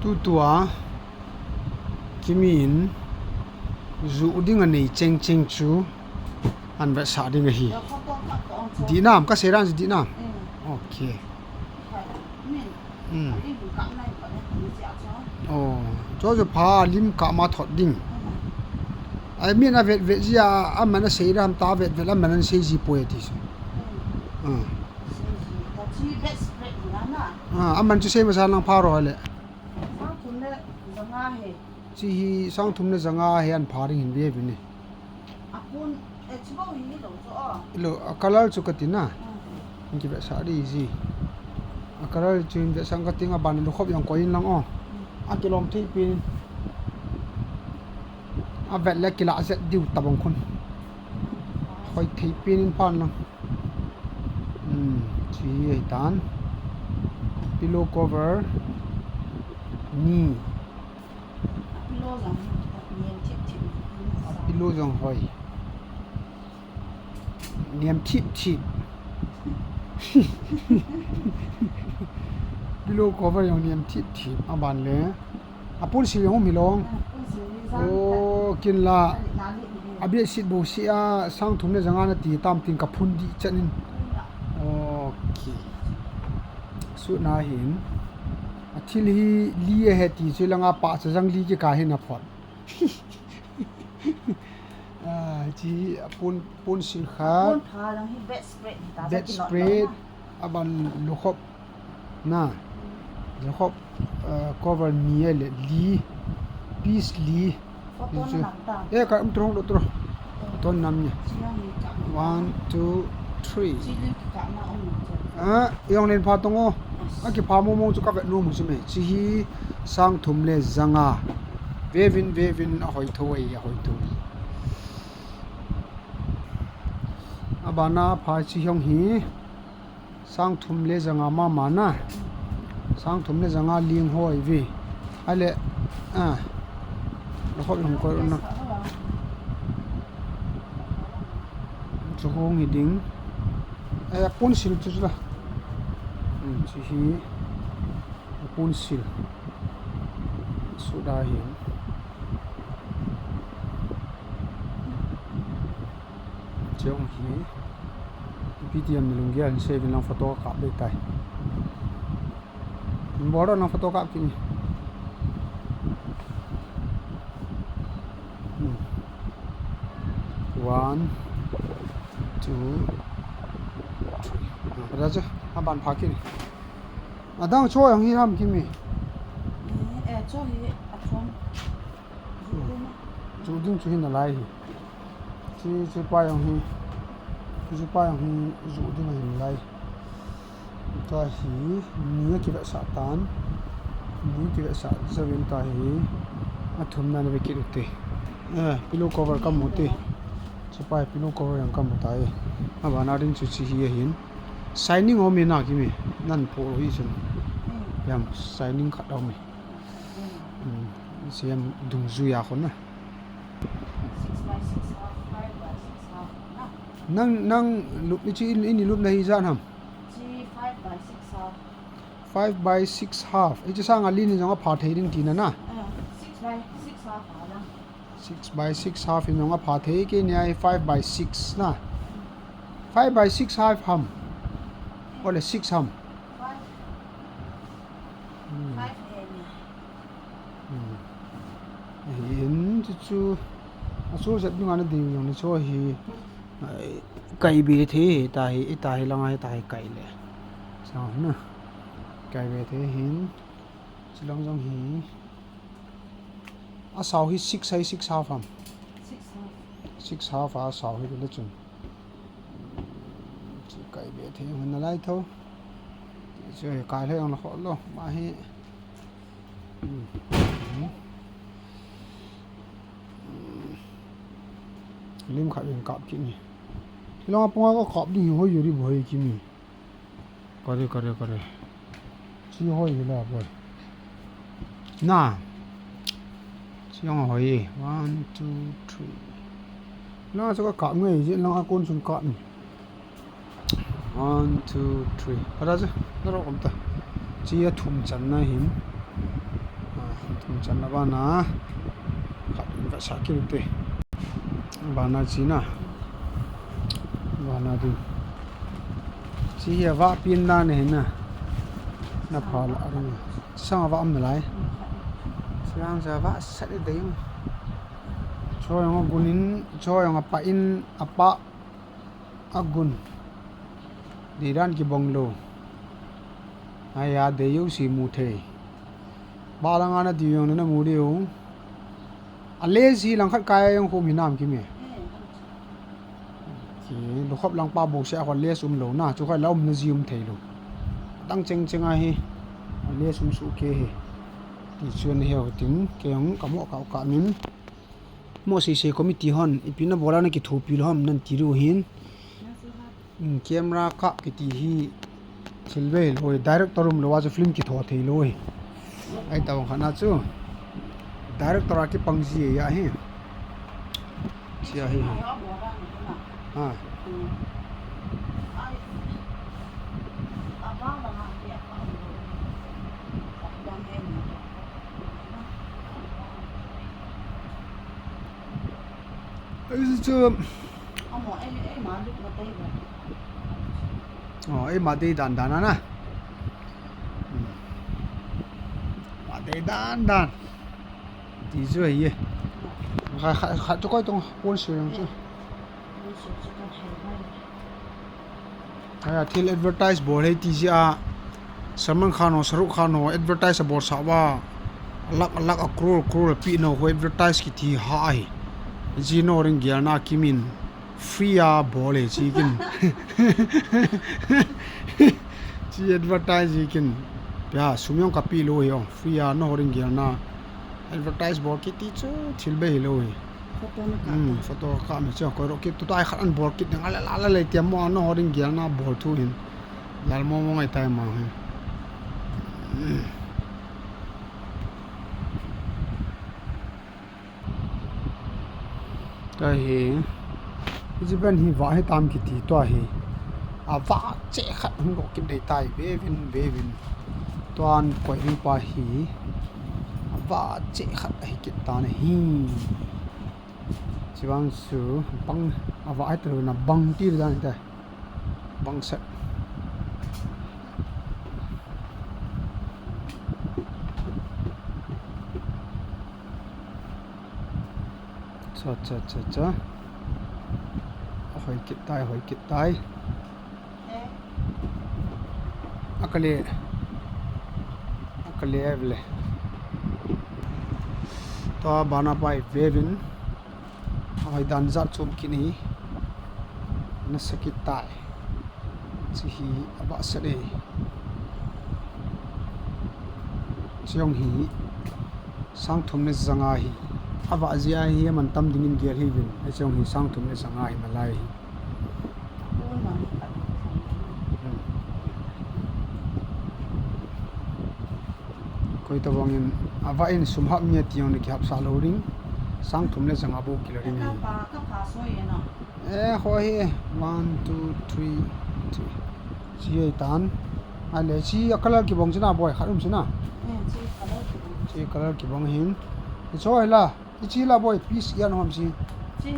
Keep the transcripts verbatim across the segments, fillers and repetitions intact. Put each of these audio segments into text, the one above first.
Tutua, Kimin, ju ding anei cheng cheng chu, an vetsah ding ahi. Dinam, ka seiran dinam. Okay. Hmm. Oh, chu chu pha lim kah ma thot ding. Ai min a vet vet ji a, aman a seiram ta vet vet aman an sei ji poi ti chu. Ah. Ah, aman chu sei masa lang pha ro le. Sang thum le janga he. Chi hi sang thum le janga he an pha ding hin ve ve ni. A pun, eh, chi bo hi lo chu a. Lo, a color chu ka ti na. Hmm. Ki vetsah di ji. A color chu hin vetsah ka ting a ban lu khop jong koi in lang o. Hmm. A kilom thei pin. A vet le kila zet diu tabang khun. Koi thei pin in pan lang. Hmm, chi hi tan. Pillow cover. Ni. Pillow jong niam thip thip. Pillow jong hoi. Niam thip thip. Pillow cover jong niam thip thip. Aban le. A pun sil jong um hi long. Ah, pun sil ni jang. Oh, kin la. A bia sit bu si a sang thum le janga na ti tam tin ka phun di chan in. Okay. Su na hin. A thil hi li a he ti chu langa pa cha jang li ki ka hin a phot. Ah, chi a pun, pun sil kha. Pun pha lang hi bedspread hi ta. Bedspread. Aban lu khop. Na. Jacob, uh, cover ni a le li. Piece li. Photo chu na lang ta. Eh, ka um trong lo tro. Photo nam ni. Chi a ni ka. One, two, three. Chi li ki ka na um na chu. Ah, jong len pha tong o. Yes. A ki pha mo mo chu ka vet nom chu me. Chi hi sang thum le janga. Ve vin, ve vin a hoi tho ai, a hoi tho. A bana pha chi jong hi. Sang thum le janga mama na. Sang thum le janga ling hoi ve. A le, ah. Lo khop jong koi na. Chu hong hi ding. Eh, pun sil chu chu la. Hmm, chi hi. Pun sil. Su da hin. Chong hi. P T M ni lunggel an sei vin lang photo kap dei tai. Bor lang photo kap kini. Hmm. One, two, three. Ah, pada chu, a ban pha kini. Adang cho jong hi ham Kimi. Eh, eh, cho hi, a chom. Ju ding chu hin a lai hi. Chi, chi pa jong hi. Chi pa jong hi ju ding a hin lai. Ta hi, ni a ki vetsah tan. Ni ki vetsah jovin ta hi. A thum na na ve kit u te. Eh, pillow cover ka mu te. Chi pa hi pillow cover jong ka mu ta hi. A bana ding chu chi hi a hin. Shining om e na Kimi. Nan po lo hi chun. Hmm. Jam shining khat om e. Hmm. Siam dungjui a khun na. Six by six half, five by six half na. Nang, nang lup ni chi in, in lup na hi jan ham. Chi five by six half. Five by six half. Hiche sang a li ni jong a pha thei ding tina na. Ah, six by six half a lang. Six by six half in jong a pha thei kei ni a hi five by six na. Five by six half ham. Ole six ham. Five. Hmm. Five he ni. Hmm. Ahin chu chu. A chu jat ding ana ding jong ni chu hi. Ai, kai be thei hi ta hi, i ta hi langa hi ta hi kai le. Sao na. Kai be thei hin. Chilang jong hi. A sao hi six ai six half ham. Six half. Six half a sao hi le chun. Chu kai be thei hon na lai tho. Chu kai le ang la kho lo. Ma hi. Hmm. Lim khat in kap kit ni. Hilanga ponga ka kap ding hi hoi jori boi Kimi. Kare, kare, kare. Chi hoi hi la boi. Na. Chi ang hoi. One, two, three. Na chu ka kap ngai ji lang a kon chun kap ni. One, two, three. Para chu. Na ro kom ta. Chi a thum chan na hin. Channa bana khat in vetsah kit u te. Bana china. Bana ding. Chi hi avah pen dan ahi na. Na pha la ring. Sang avah um nalai. Sang sa avah sat dei. Cho jong agun in, cho jong apah in, apah agun. Dei dan kibang lou. Ahi a, dei jouse mu thei. Ba langa na dei jong na mu diu. A lace hi langkhat kai a jong khum hinam Kimi. Ki lukhop lang pa bou se a kho lace um lou na, chu kho la umna ji um thei lou. Dang cheng cheng ahi. A lace um suh kei hi. Ti chu ana hiu tin, kei jong ka mo kau ka min. Mo sei sei committee hon, ipi na bol a na kithopi lou ham nan ti diu hin. Hmm, camera kap kiti hi thil ve lou, director um lou a chu film kitho thei lou hi. Ahi tabang khat na chu. Director a kipang ji ahi. Chi ahi. Ha. Ahi chu. Amo, ei, ei, ma dei dan dan a na. Hmm. Ma dei dan dan. Ti chu ahi e. Kha, kha, kha chu koi tong pon se jong chu. Aya, thil advertise bol hei ti jeh a, Salman Khan ho, Shah Rukh Khan ho, advertise abol sah uva, lakh, lakh, a crore, crore ape nau ho advertise kiti ha ahi. Ji no ring gel na Kimin, free a bol e chi kin. Chi advertise ji kin. Pia, sum jong kape lou hi o, free a no ring gel na. Advertise bol kiti chu thil bei lou hi. Photo na kap. Hmm, photo kap mi chu koi ro kit tu tai khat an bol kit ding a la la la le tiam mo ano ho ding gel na bol thu hin. Lal mo mo ngai tai ma hin. Tua hi. Hiche pen hi vah hitam kiti tua hi. Avah cheh khat hung doh kit dei tai, vevin, vevin. Tuan koi ring pa hi. Avah cheh khat ahi kit tan ahi. Chuvang chu bang avah hi talou na bang ti dan te. Bang set. Cha, cha, cha, cha. Ahoi kit tai, ahoi kit tai. Akale. Akale ai vele. Tua bana pai vevin. Ahoi dan jat chom kini. Nasa kit tai. Chi hi avah set e. Chi jong hi sang thum le janga hi. Avah jeh a hi aman tam dingin gel hiuvin. Chi jong hi sang thum le janga hi nalai hi. Hmm. Koi tabang in, avah in sum hap nge ti jong le kihap sah lou ding. Sang thum le janga bou kila ding hi. Ka pa, ka pa soi e na. Eh, ho hi, one, two, three, three. Chi hi tan. Ahile, chi a color kibang chu na boi, khat um chu na. Eh, chi color kibang. Chi color kibang hin. Hiche hi la, hiche hi la boi, piece ijat ham chi. Chi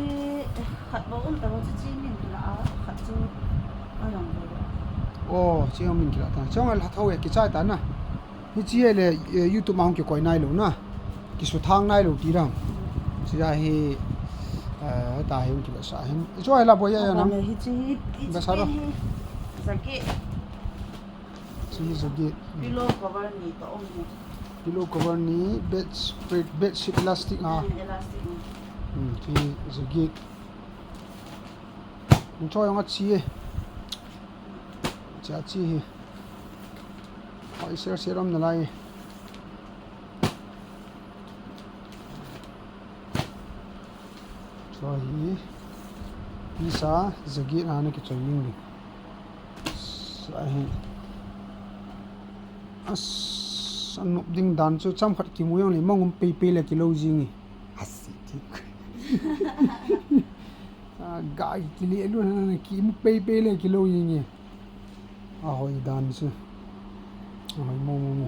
khat bou um ta bou chu chi min kila a, khat chu a jong bou. Oh, chi min kila ta. Chong la tho e kichai ta na. Hiche hi le, eh, YouTube a hung kikoi nailou na. Kisuthang nailou ti dang. Chi a hi, eh, ta hi hung kivetsah hin. Hiche hi la boi a na. Hiche hi, hiche hi. Jacket. Chi hi jacket. Pillow cover ni toh um ni. Pillow cover ni, bedspread, bedsheet elastic a. Hmm, elastic. Hmm, chi jacket. Hiche jong achi e. Chi achi hi. Hoi ser ser um nalai. Chu hi. Isa jacket a na kichoi jing ding. Sa hi. As, anop ding dan chu chomkhat kimu jong le mangum pei pei le kilou jing e. Asi tik. A, ga kile lou na kimu pei pei le kilou jing e. Ahoi dan chu. Ahoi mo mo mo.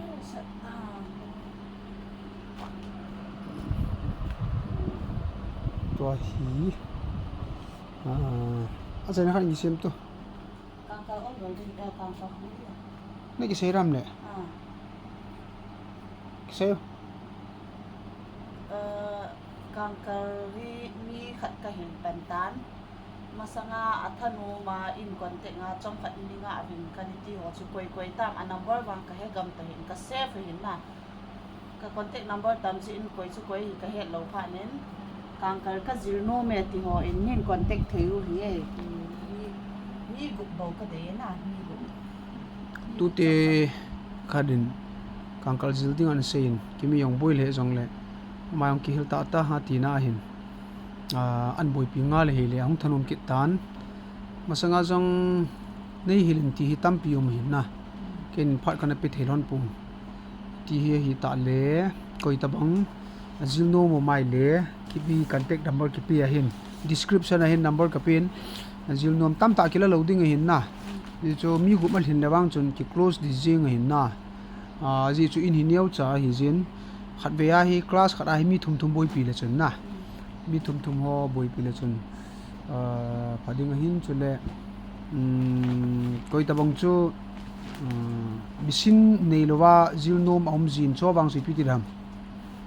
Tua hi. Ah, a chai na khan kisem tu. Kangkal on lo ding, eh, kangkal. Na kisei ram le. Ah. Kisei. Eh, kangkal hi mi khat ka hin pan tan. Masanga a thanom a in contact nga chom khat ni nga a vin ka ni ti ho chu koi koi tam a number vang ka he gam ta hin ka save hin na. Ka contact number tam chu in koi chu koi hi ka het lo pha nen. Kangkal ka jil nom e ti ho in min contact thei u hi e. Mi, mi gup bou ka dei na, mi gup. Tute khat in kangkal jil ding an sei in, kimi jong boi le jong le, ama jong kihil ta ta ha ti na hin. Ah, an boipi nga le hi le, hung thanom kit tan. Masanga jong nei hilin ti hi tampi um hin na. Ken phat kana pe thei lhon pum. Ti hi hi ta le, koi tabang, a jil nom u mai le, kipi contact number kipi a hin. Description a hin number ka pin, a jil nom tam ta kila lo ding a hin na. Hi chu mi gup ma lhin le vang chun ki close di jing a hin na. Ah, ji chu in hi neo cha hi jin. Khat ve a hi class khat a hi mi thum thum boipi le chun na. Mi thum thum ho boipi le chun. Ah, pha ding a hin chu le, um, koi tabang chu, um, machine nei lo va jil nom a um jin chu vang sui pi ti dam.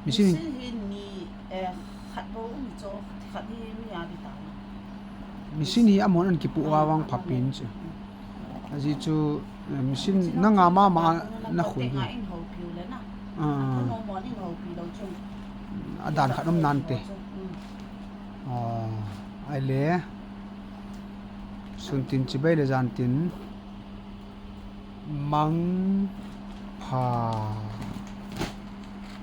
Machine hi. Machine hi ni, eh, khat bou um chu, khat hi mi a di ta na. Machine hi amon an kipu a vang pha pin chu. A ji chu, eh, machine na nga ma ma na khui. Nga in ho piu le na. Ah. Khat no mo ni ho pi lo chu. A dan khat um nan te. Mm. Ah, ai le. Sun tin chibai le jan tin. Mang pha.